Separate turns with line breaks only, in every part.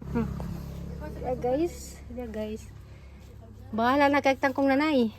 Yeah, guys. Yeah, guys. Bahala na kay tangkong nanay.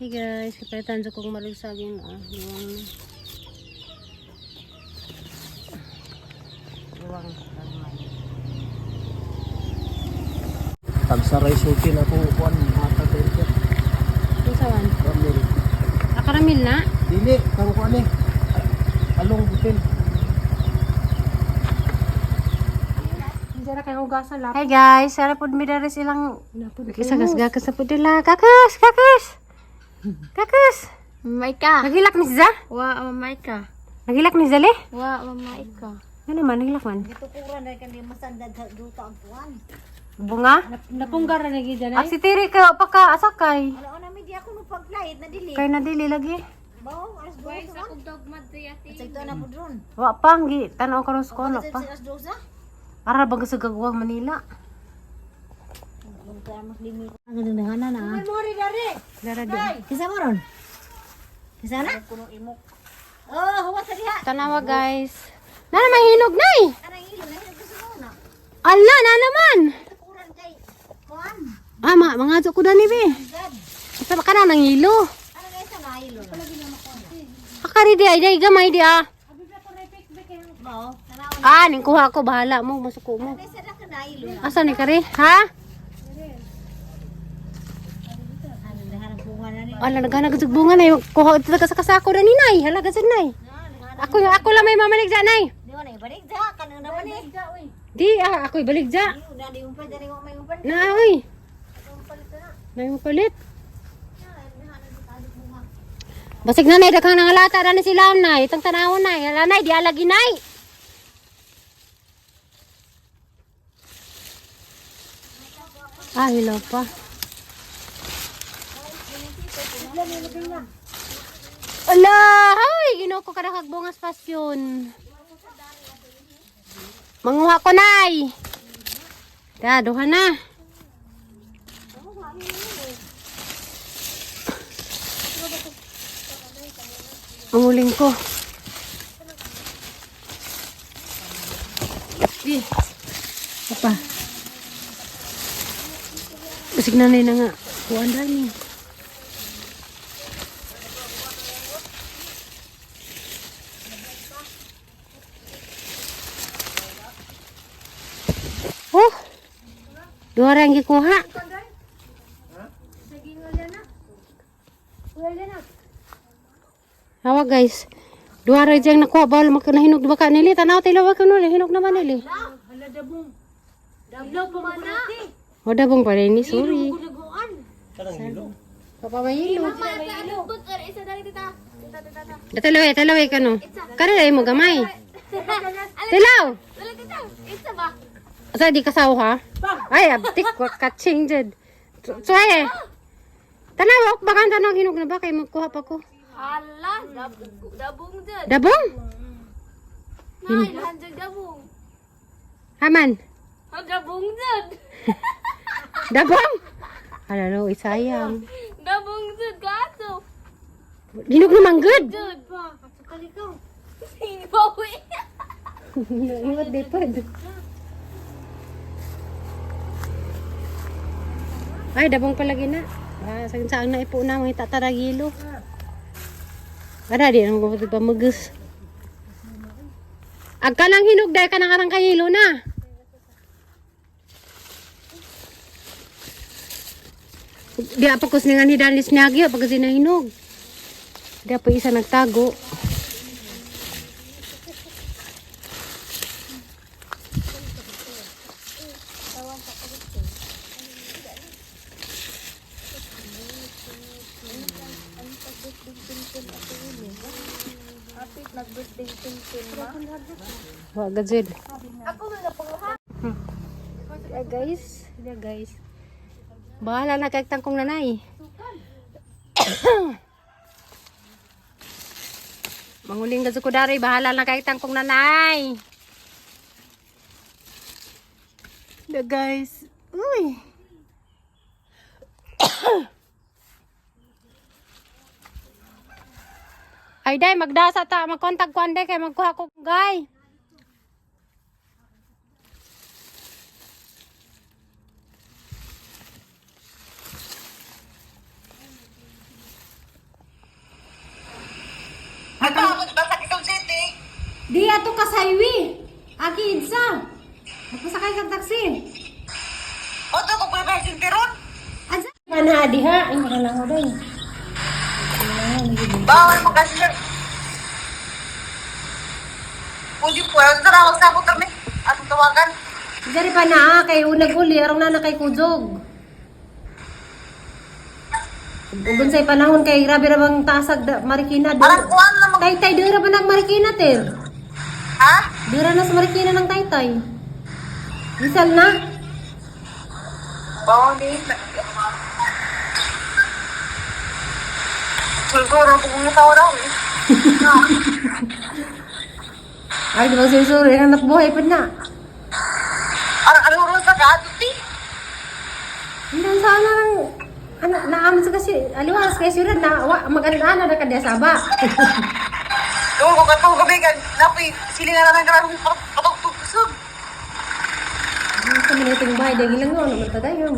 Hey guys, kapalitan sa kong malugsagin ah, yung luwang gagmay.
Tagsaray sulti na akong kuan mata tayo.
Unsa man?
Ramil.
Ah, karamil na?
Dili kang kuan eh. Along butil.
Hi guys, sara pud mi diri silang isa gasgakas na pud nila. Kakas, kakas. Kakas.
Mamay ka.
Nagilak ni Za?
Wa, mamay ka.
Nagilak ni Zale?
Wa, mamay ka.
Ano man nagilak man? Bunga?
Napunggar na lagi dyan
Ah, si Tiri ka pa ka asakay.
Wala na mi di ako no paglayit na dili.
Kay na dili lagi.
Bao alas 2 man. At ito na po dron.
Wa pang gi tan-aw karon sa kono pa.
Alas 2 ah.
Ara bang sa gagawang Manila?
Ang ganda na na.
Dara di.
Kisa mo ron? Kisa na? Oh, huwa sa diha.
Tanawa guys. Nana may hinog na eh.
Anang ilo na hinog sa na.
Ala na naman.
Tukuran kay kuan.
Ah, ma mga ko dani be.
God.
Sa ka na nang hilo.
Ano na isa na ilo na.
Akari di ay di gamay di ah.
Bao, tanaw.
Ah, ning kuha ko bahala mo masuko mo.
Isa na ka na ilo na.
Asa ni kare? Ha?
Ano na harang bunga na ni.
Ala naghanag sa bunga nay. Kuha ito sa kasako dani nay. Hala gasad nay. Ako ako lang may mamalig sa nay.
Di mo na ibalik da kanang naman eh.
Di ah, ako ibalik ja.
Di na di umpad dali mo may umpad.
Na oy. Nay mo palit. Basig na nay daghang nangalata ra ni sila nay. Itang tanawon nay. Hala nay di alagi nay. Ah, hilaw pa. Ala, ay, ginoo ko kada kagbungas pasyon. Manguha ko nay. Da, duha na. Manguling ko. Di. Apa? Basig nanay na nga. Kuan ra ni. Oh. Dua ra ang gikuha. Hawa guys. Dua ra diyang nakuha bawal makanahinog baka nili tanaw tilo ba kuno hinog naman nili. O dabong pa rin ni sorry.
Kanang hilo.
Papamayilo. Datalaw talaw kano. Kare mo gamay. Tilaw. Asa di kasaw ha? Ay abtik wa kaching jud. Tsoy. Tanaw ok bakan tanaw hinog na ba kay magkuha pa ko.
Hala, dabong, dabong dyan.
Dabong?
Nay, lahan dyan dabong.
Haman.
Ha, dabong dyan.
Dabong. Alalo, isayang.
Dabong dyan, kaso.
Hinog naman good.
Dyan. Sino eh?
Ingat depod. Ay, dabong palagi na. Ah, sa saan na ipo na mga tataragilo. Ada di ang ko pamagus. Agka lang hinog dahil ka nang arang kayilo na. Di apa kus nga ni Danis niagyo pag kasi hinog. Di apa isa nagtago. Wa gazid. Yeah, guys. Yeah, guys. Bahala na kay tangkong nanay. Manguling gazo ko dari, bahala na kay tangkong nanay. Yeah, guys. Uy. Ay day, magdasa ta, magkontag ko anday kay magkuha ko gay.
Ba sa Quezon City?
Di ato ka sa highway. Aki idsa. Magpasakay kag taxi.
Oto ko pwede ba sintiron?
Ansa mana diha? Ay makalangaw day.
Bawal mo kasi. Kung di pwede, tara, wag sa kami. Atong tawagan.
Dari pa na kay unag uli arong na kay kujog. Ug unsay panahon kay grabe ra bang tasag da, Marikina do.
Parang kuwan na mag...
Taytay dira ba nang Marikina ter?
Ha?
Dira na sa Marikina ng Taytay. Misal na.
Bawal din. Siguro, kung tao daw eh.
Ay, di ba susuri hanap buhay pa na.
Ano, ano rin sa kaatuti?
Hindi sana lang ano naaman sa kasi aliwas kay sura na wa maganda na ka saba.
Doon ko katong gabi ka, napi, silingan na ng grabe patugtug.
Sa mga itong bahay, dahil lang yun, naman tagay yun.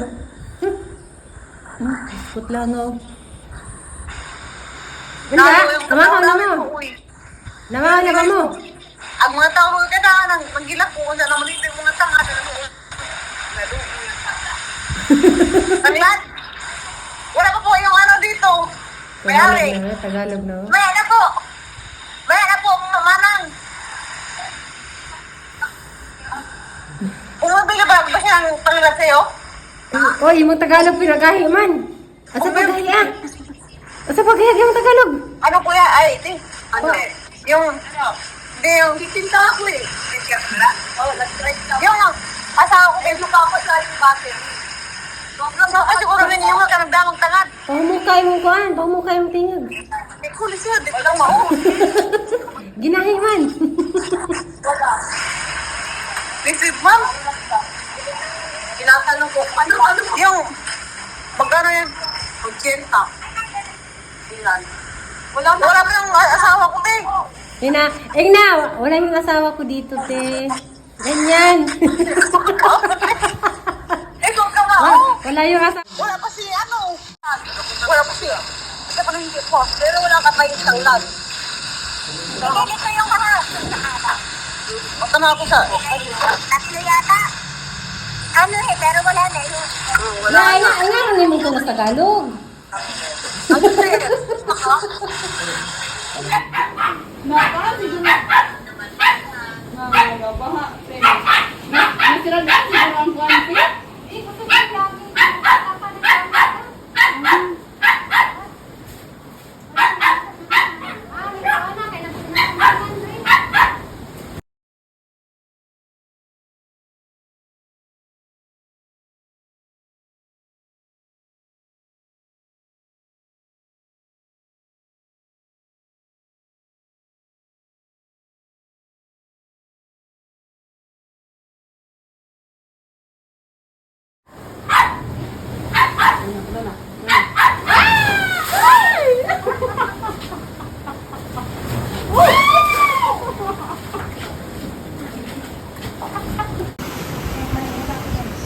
Kaskot lang oh. Wala, namahaw na mo. Namahaw na ba mo?
Ang mga tao ka na, nang manggilak ko, sa naman ito yung mga tanga, sa naman Tanglad! Wala pa po yung ano dito.
Tagalog
Mayari.
na, Tagalog na.
Maya na po. Maya na po, manang. Umabili ba ba siya ang pangalan sa'yo?
Oy, yung Tagalog pinagahi man. Asa pagahi ah? Asa pagahi yung Tagalog?
Ano kuya? Ay, ito. Ano? Yung, hindi yung, titinta ako eh. Oh, yung, asawa ko, medyo pa ako sa yung battery. Ay, siguro rin yung mga kanagdamang tangad.
Pahumukay mong kuan, pahumukay mong tingog.
Eh, kulis yun, di ko lang mao.
Ginahi man.
This is, ma'am. Tinatanong ko, ano, ano? Yung, magkano yan? 80. Ilan? Wala na. Wala pa yung asawa ko, te.
Ina, ina, wala yung asawa ko dito, te. Ganyan.
Eh, huwag ka mao.
Wala yung asawa.
Wala pa si ano. Wala pa siya. Isa pa nang hindi po. Pero wala ka pa yung tanglan. Hindi ko yung mga. Basta na ako sa...
Tatlo yata. Ano eh, pero wala na yun.
Wala
Na, ina, ina, rin mo ko sa Tagalog.
Ano sir?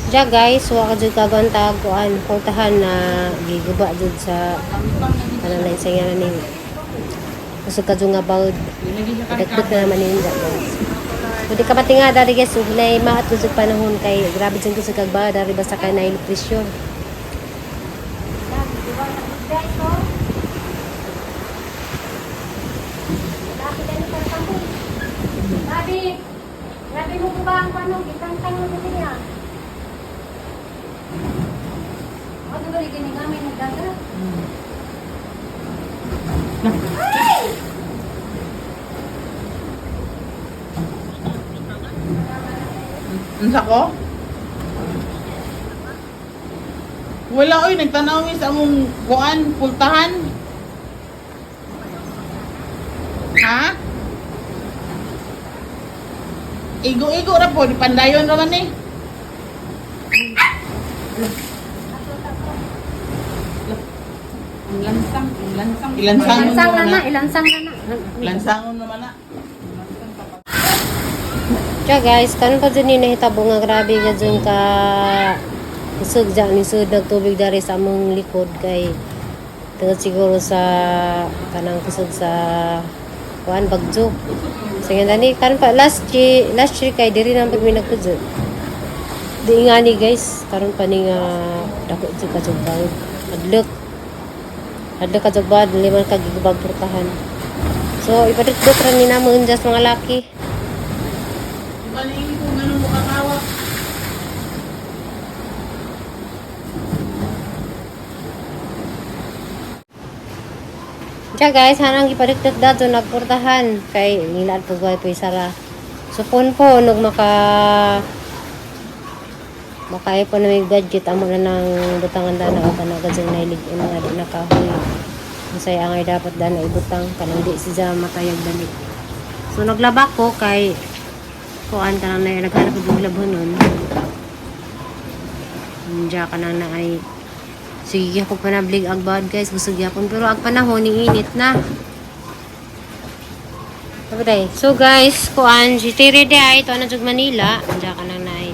Diya guys, wa ka jud kagon taguan pultahan na giguba jud sa ano na sa nga ning kusog ka jud nga bawd. Dagdag na naman yun guys. Pwede ka patinga dari guys, ug nay maat kusog panahon kay grabe jud kusog kag bawd dari basta kay na presyon. Grabe, grabe mo ko ba ang panong gitangtang mo niya? Ano ba rin nga may nagdaga?
Unsa ko? Wala oy, nagtanaw mi sa among kuan, pultahan. Ha? Igo-igo ra po, di pandayon ra man eh.
Ang lansang, ang lansang.
Ilansangon
Ilansang na
naman
na, ilansang na na.
Lansangon naman na.
Tiya guys, kanon pa dyan ni nahitabo nga grabe ka dyan ka isog dyan, isog nagtubig dari sa among likod kay tungod siguro sa kanang kusog sa kuan bagyo. Sige dani karon pa last year kay diri na pag mi nagpudyo. Di nga ni guys, karon pa ni nga dako jud ka jud bawod. Adlok. Adlok ka jud bawod, liman ka gigubag purtahan. So ipadikdok ra ni namo unjas mga laki.
Diba ni kung ganun mo kakawak?
Tiya guys, hanang gipadikdik dato nagportahan kay nilaad po po sara. So pon po nug maka makaipon na may budget amo na nang butangan dana o kanang gadyang nailig-on nga di nakahoy. Masaya angay dapat dana ibutang kanang di siya matayag dali. So naglaba ko kay kuan kanang na naghanap og labhonon. Diya kanang na ay sige ako panablig agbad guys, gusto gyapon pero ag panahon ni init na. Sabi So guys, kuan si Tere de ay to na jud Manila, diya ka nang naay.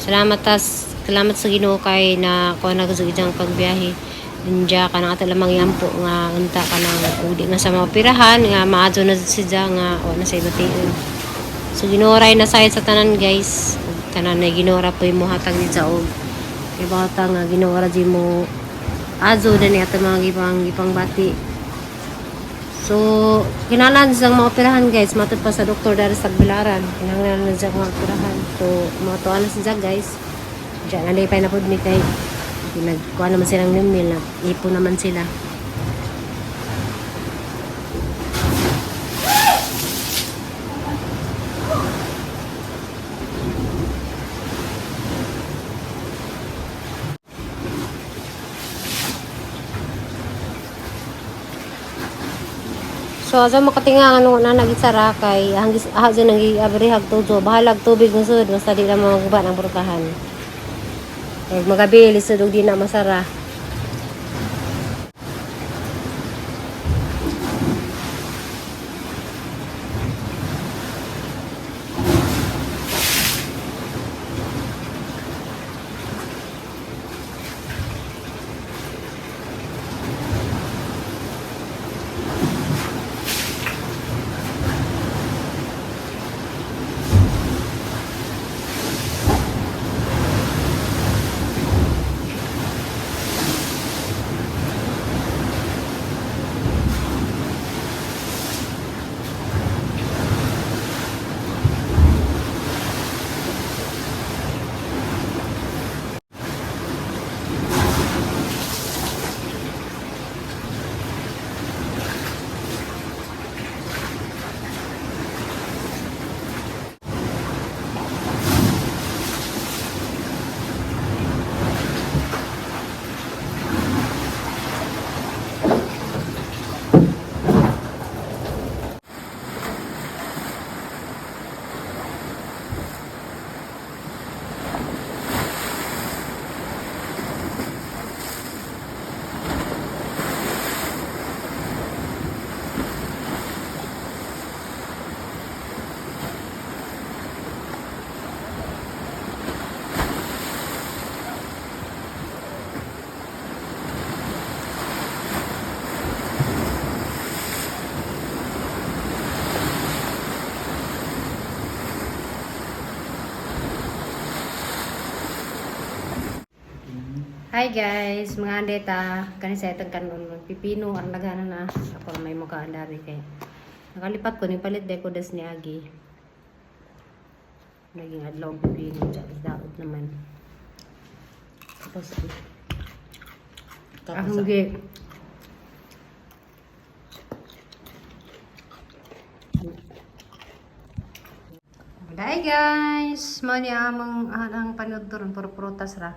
Salamat tas salamat sa Ginoo kay na kuan na gud ijang pagbiyahe. Diya ka nang ato lamang yampo nga unta ka nang ug di na sa maoperahan nga maadto na jud siya nga wa na sa ibation. So Ginoo ray na sayad sa tanan guys. Ug tanan na Ginoo ra po'y mohatag ni sa og kay bata nga Ginoo ra di mo azo na ni ato mga gipang gipang bati. So, kinahanglan siyang maoperahan guys. Matod pa sa doktor dari sa Tagbilaran. Kinahanglan na siyang maoperahan. So, matuan na siya guys. Diyan, nanday pa na po ni kay pinagkuha naman silang nimil na ipon naman sila. So, asa makatinga ano na nagisara kay hanggis aha dyan nang giabri hag tujo bahalag tubig ng sud basta di lang maguba ng portahan. Kay magabi lisod og di na masara. Hi guys, mga andeta. Kani sa itong kanon pipino ang nagana na. Ako may mukha ang dari kay. Nakalipat ko ni palit deko des ni Agi. Naging adlaw ang pipino sa daot naman. Tapos
Tapos,
ang gi. Bye guys! Mao ni among ang panood doon, puro prutas ra.